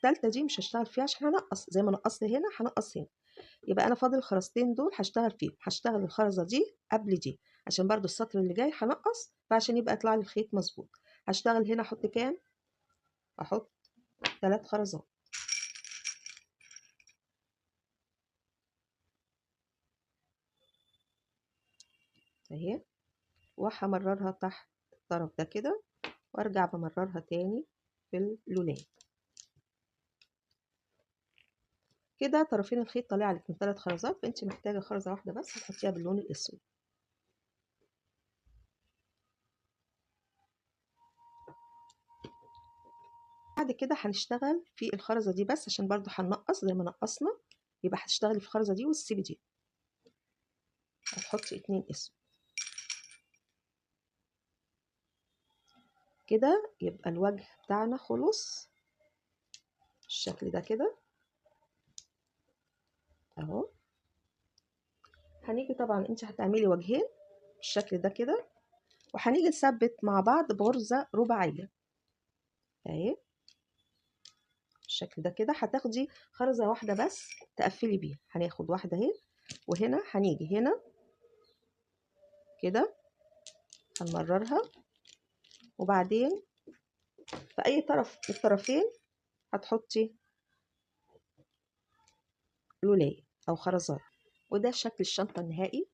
التالتة دي مش هشتغل فيها عشان هنقص، زي ما نقصت هنا هنقص هنا، يبقى انا فاضل الخرزتين دول هشتغل فيهم. هشتغل الخرزة دي قبل دي عشان برضو السطر اللي جاي هنقص، فعشان يبقى يطلع لي الخيط مظبوط. هشتغل هنا احط كام؟ احط 3 خرزات. اهي، وهمررها تحت الطرف ده كده، وارجع بمررها تاني في اللولان كده. طرفين الخيط طالع لك من 3 خرزات، فانت محتاجه خرزة واحدة بس هتحطيها باللون الاسود. بعد كده هنشتغل في الخرزه دي بس عشان برضو هننقص زي ما نقصنا، يبقى هتشتغلي في الخرزه دي وتسيبي دي، هتحطي 2 اسود كده. يبقى الوجه بتاعنا خلص بالشكل ده كده اهو. هنيجي طبعا انت هتعملي وجهين بالشكل ده كده، وهنيجي نثبت مع بعض بغرزة رباعية اهي بالشكل ده كده. هتاخدي خرزة واحدة بس تقفلي بيها، هناخد واحدة اهي، وهنا هنيجي هنا كده هنمررها، وبعدين في اي طرف من الطرفين هتحطي لولاية او خرزات. وده شكل الشنطة النهائي.